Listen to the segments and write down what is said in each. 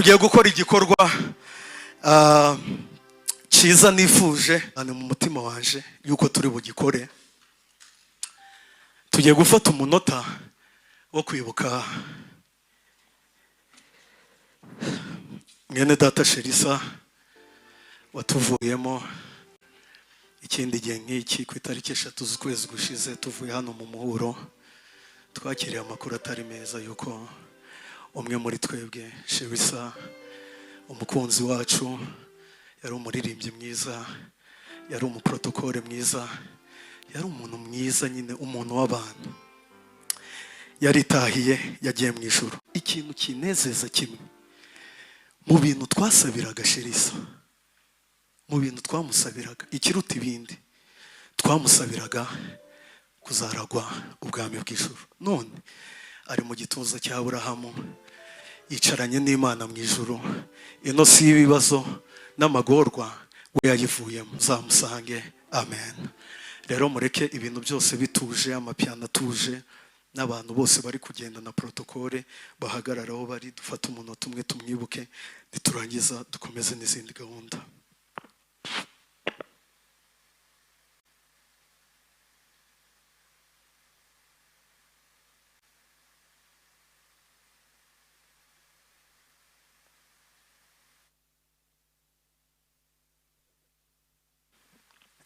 Tugiye gukora igikorwa cyiza nifuje cyane mu mutima wanje yuko turi bugikore. Tugiye gufata umunota wo kwibuka mwene data Sherisa watuvuyemo ikindi gihe nk'iki ku itariki 3 z'ukwezi gushize. Tuvuye hano mu muhuro, twakiriye amakuru atari meza yuko umwe muri twebwe, Sherisa, umukunzi wacu, yari umuririmbyi mwiza, yari umuprotokole mwiza, yari umuntu mwiza nyine, umuntu w'abantu, yaritahiye, yagiye mu ijuru. Ikintu kinezeza kimwe mu bintu twasabiraga Sherisa, mu bintu twamusabiraga, ikiruta ibindi twamusabiraga kuzaragwa ubwami bw'ijuru. None ari mu gituza cya Aburahamu, yicaranye n'Imana mu ijuru. Ino si y'ibibazo n'amagorwa, we yayivuyemo, uzamusange. Amen. Rero mureke ibintu byose bituje, amapiyano atuje, n'abantu bose bari kugenda na protokole bahagarara aho bari, dufate umunota umwe tumwibuke, niturangiza dukomeze n'izindi gahunda.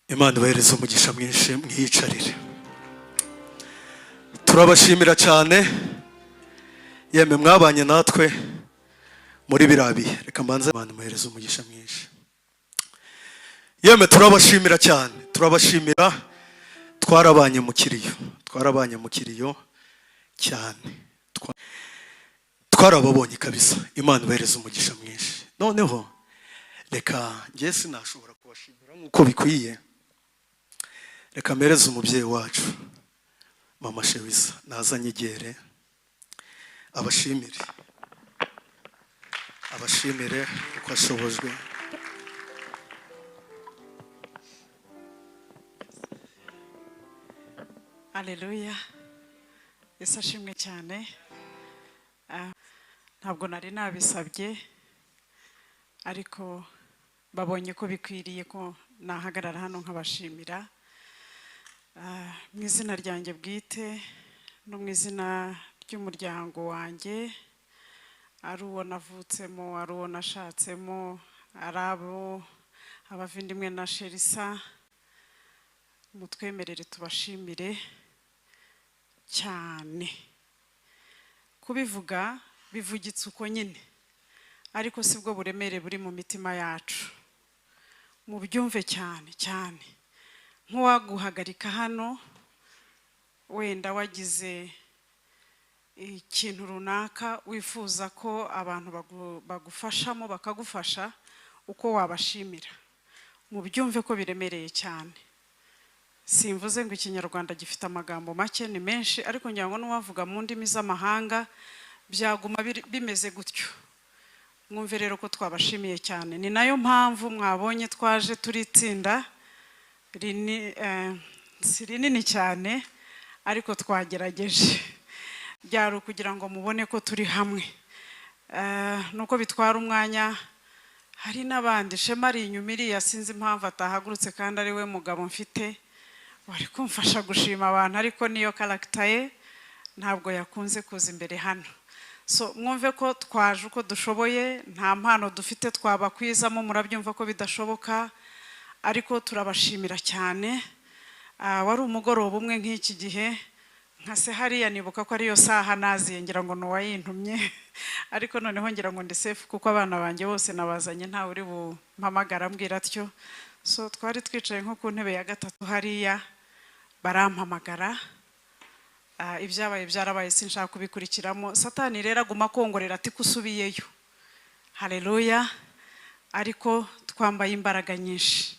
Imana ibahereze umugisha mwinshi, mwiyicarire. Turabashimira cyane yemwe mwabanye natwe muri biriya bihe. Reka mbanze Imana imuhereze umugisha mwinshi. Yemwe turabashimira cyane, turabashimira. Twarabanye mu kiriyo, twarabanye mu kiriyo cyane, twarababonye kabisa. Imana ibahereze umugisha mwinshi. Noneho reka njye sinashobora kubashimira nk'uko bikwiye, reka mpereze umubyeyi wacu mama Sherisa, nazanyegere abashimire, abashimire uko ashobojwe. Aleluya, Yesu ashimwe cyane. Ntabwo nari nabisabye, ariko babonye ko bikwiriye ko nahagarara hano nkabashimira. Mu izina ryanjye bwite no mu izina ry'umuryango wanjye, ari uwo navutsemo, ari uwo nashatsemo, ari abo abavindimwe na Sherisa, mutwemerere tubashimire cyane. Kubivuga bivugitse uko nyine, ariko sibwo buremere buri mu mitima yacu. Mubyumve cyane cyane. Nk'uwaguhagarika hano wenda wagize ikintu runaka wifuza ko abantu bagufashamo, bakagufasha, uko wabashimira, mubyumve ko biremereye cyane. Simvuze ngo ikinyarwanda gifite amagambo make, ni menshi, ariko ngira ngo n'uwavuga mu ndimi z'amahanga byaguma bimeze gutyo. Mwumve rero ko twabashimiye cyane. Ni nayo mpamvu mwabonye twaje turi itsinda si rinini cyane, ariko twagerageje. Byari ukugira ngo mubone ko turi hamwe. Nuko bitwara umwanya, hari n'abandi. Shema ari inyuma iriya, sinzi impamvu atahagurutse kandi ari we mugabo mfite wari kumfasha gushima abantu, ariko niyo karagita ye, ntabwo yakunze kuza imbere hano. So mwumve ko twaje uko dushoboye, nta mpano dufite twabakwizamo, murabyumva ko bidashoboka, ariko turabashimira cyane. Wari umugoroba umwe nk'iki gihe, nka se hariya nibuka ko ariyo saha naziye, ngira ngo ni uwayintumye, ariko noneho ngira ngo ndi safe kuko abana banjye bose nabazanye, ntawe uri bumpamagara ambwira atyo. So twari twicaye nko ku ntebe ya 3 hariya, barampamagara. Ibyabaye byarabaye, sinshaka kubikurikiramo. Satani rero aguma akongorera ati kusubiyeyo. Haleluya. Ariko twambaye imbaraga nyinshi.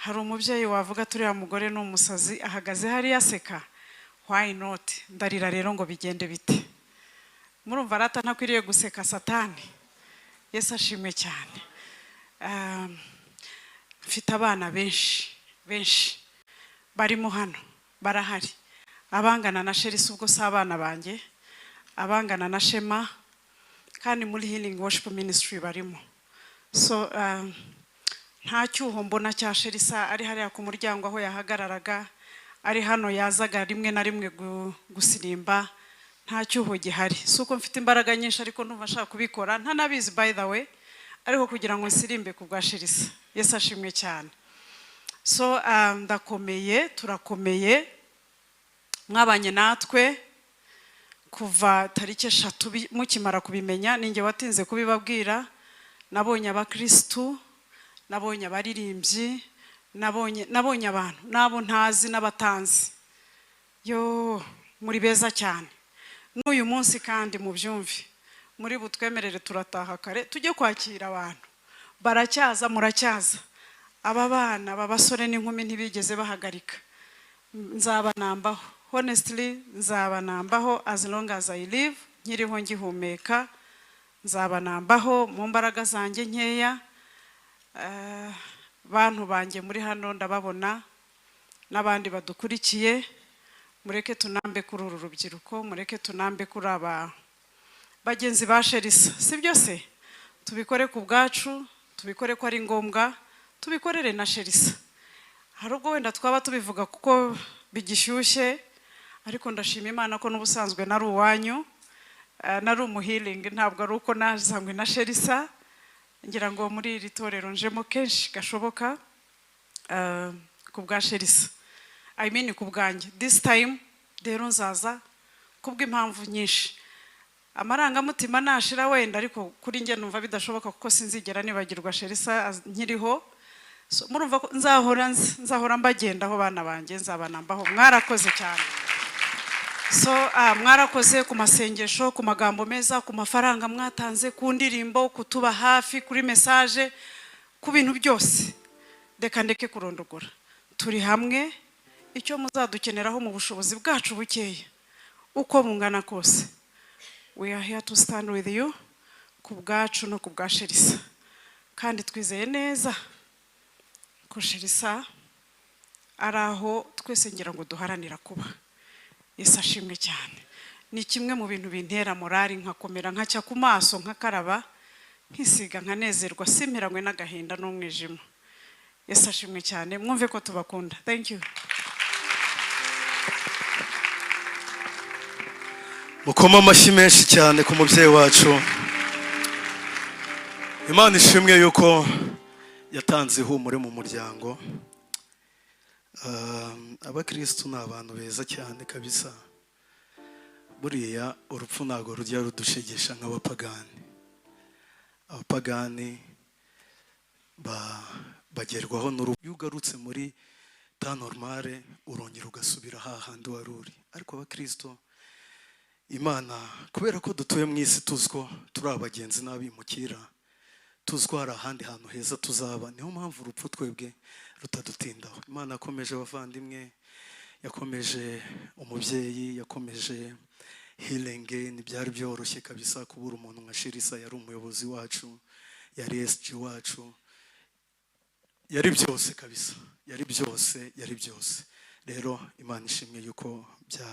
Hari umubyeyi wavuga turiya mugore ni umusazi, ahagaze hariya aseka. Why not? Ndarira rero ngo bigende bite? Murumva rata ntakwiriye guseka Satani. Yesu ashimwe cyane. Mfite abana benshi benshi barimo hano, barahari. Abangana na Sherisa ubwo si abana banjye, abangana na Shema, Kandi muri Healing Worship Ministry barimo. So nta cyuho mbona cya Sherisa. Ari hariya ku muryango aho yahagararaga, ari hano yazaga rimwe na rimwe gusirimba, nta cyuho gihari. Si uko mfite imbaraga nyinshi, ariko ndumva nshaka kubikora ntanabizi, by the way, ariko kugira ngo nsirimbe ku bwa Sherisa. Yesu ashimwe cyane. So ndakomeye, turakomeye. Mwabanye natwe kuva tariki 3 mukimara kubimenya. Ninjye watinze kubibabwira. Nabonye abakirisitu, nabonye abaririmbyi, nabonye abantu n'abo ntazi n'abatanzi. Yo, muri beza cyane. N'uyu munsi kandi mubyumve, muri butwemerere turataha kare tujye kwakira abantu. Baracyaza, muracyaza. Aba bana, aba basore n'inkumi ntibigeze bahagarika. Nzabanambaho, honestly, nzabanambaho as long as I live. Nkiriho, ngihumeka, nzabanambaho mu mbaraga zanjye nkeya. Bantu banjye muri hano ndababona, n'abandi badukurikiye, mureke tunambe kuri uru rubyiruko, mureke tunambe kuri aba bagenzi ba Sherisa. Si byo se? Tubikore ku bwacu, tubikore ko ari ngombwa, tubikorere na Sherisa. Hari ubwo wenda twaba tubivuga kuko bigishyushye, ariko ndashima Imana ko n'ubusanzwe nari uwanyu, nari umuhealing. Ntabwo ari uko nazanywe na Sherisa. Ngira ngo muri iri torero njemo kenshi gashoboka, ku bwa Sherisa, I mean ku bwanjye. This time rero nzaza kubw'impamvu nyinshi. Amarangamutima nashira wenda, ariko kuri njye numva bidashoboka, kuko sinzigera nibagirwa Sherisa nkiriho. So, murumva ko nzahora nzahora mbagendaho, bana banjye, nzabanambaho. Mwarakoze cyane. So mwarakoze ku masengesho, ku magambo meza, ku mafaranga mwatanze, ku ndirimbo, kutuba hafi, kuri message, ku bintu byose. Reka ndeke kurondogora. Turi hamwe. Icyo muzadukeneraho mu bushobozi bwacu bukeya uko bungana kose, we are here to stand with you ku bwacu no ku bwa Sherisa. Kandi twizeye neza ko Sherisa ari aho twese ngira ngo duharanira kuba. Yesu ashimwe cyane. Ni kimwe mu bintu bintera morali, nkakomera, nkacya ku maso, nkakaraba, nkisiga, nkanezerwa, simperanywe n'agahinda n'umwijima. Yesu ashimwe cyane. Mwumve ko tubakunda. Thank you. Mukoma amashyi menshi cyane ku mubyeyi wacu. Imana ishimwe yuko yatanze ihumure mu muryango. Abakirisitu ni abantu beza cyane kabisa. Buriya urupfu ntabwo rujya rudushegesha nk'abapagani. Abapagani bagerwaho n'urupfu. Iyo ugarutse muri état normal, urongera ugasubira hahandi wari uri. Ariko abakristo, Imana, kubera ko dutuye mu isi, tuzi ko turi abagenzi n'abimukira, tuzi ko hari ahandi hantu heza tuzaba. Niyo mpamvu urupfu twebwe rutadutindaho. Imana yakomeje abavandimwe, yakomeje umubyeyi, yakomeje Healing. Ntibyari byoroshye kabisa kubura umuntu nka Shirisa. Yari umuyobozi wacu, yari SG wacu, yari byose kabisa, yari byose, yari byose. Rero Imana ishimwe yuko bya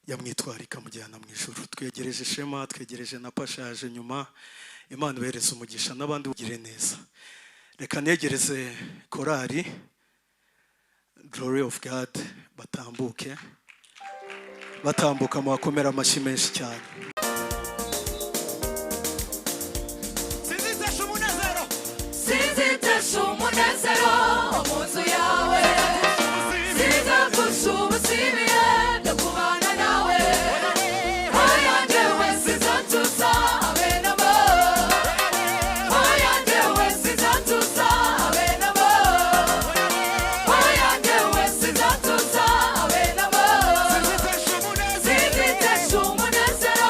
yamwitwara ikamujyana mu ijuru. Twegereje Shema, twegereje na Pashaje nyuma. Imana ibereze umugisha n'abandi ugire neza. Reka negereze korali Glory of God batambuke. Batambuka mubakomera amashyi menshi cyane. Sinzitesha umunezero. Sinzitesha umunezero mu nzu yawe, sinzapfusha ubusa byo kubana nawe. Oya, njyewe sinzatuza habe nabo. Oya, njyewe sinzatuza habe nabo. Oya, njyewe sinzatuza habe nabo. Sinzitesha umunezero. Sinzitesha umunezero.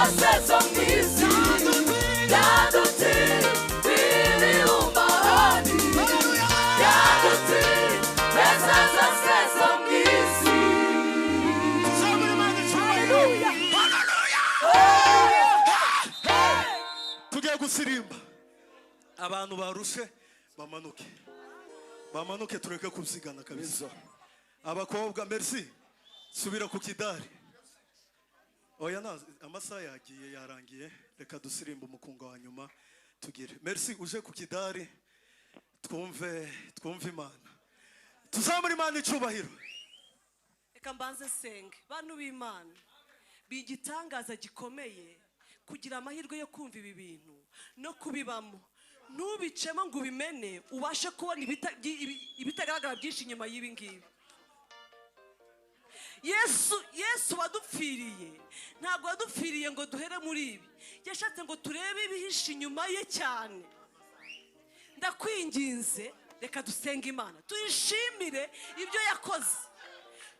zose zo mu isi byaduti ibihumbi byaduti beza zose zo mu isi. Tuzamure Imana icyubahiro. Haleluya! Tugiye gusirimba, abantu barushe bamanuke, bamanuke, tureke kubyigana kabisa. Abakobwa, merci, subira ku kidari. Oya, na amasaha yagiye, yarangiye. Reka dusirimbe umukunga wa nyuma tugire. Merci, uje ku kidari, twumve, twumve Imana, tuzamure Imana icyubahiro. Reka mbanze senge. Bantu b'Imana, igitangaza gikomeye kugira amahirwe yo kumva ibi bintu no kubibamo, ntubicemo ngo ubimene, ubashe kubona ibitagaragara byinshi inyuma y'ibi ngibi. Yesu, Yesu wadupfiriye, ntabwo wadupfiriye ngo duhere muri ibi. Yashatse ngo turebe ibihishe inyuma ye cyane. Ndakwinginze, reka dusenge Imana, tuyishimire ibyo yakoze.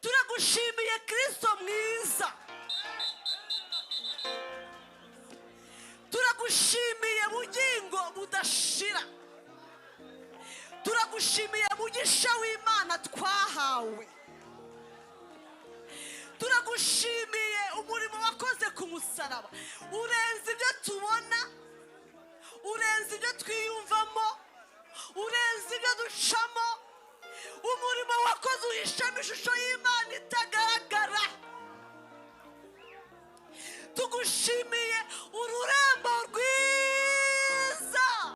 Turagushimiye Kirisito mwiza, turagushimiye bugingo budashira, turagushimiye mugisha w'Imana twahawe, turagushimiye umurimo wakoze ku musaraba. Urenze ibyo tubona, urenze ibyo twiyumvamo, urenze ibyo ducamo. Umurimo wakoze uhishamo ishusho y'Imana itagaragara. Tugushimiye ururembo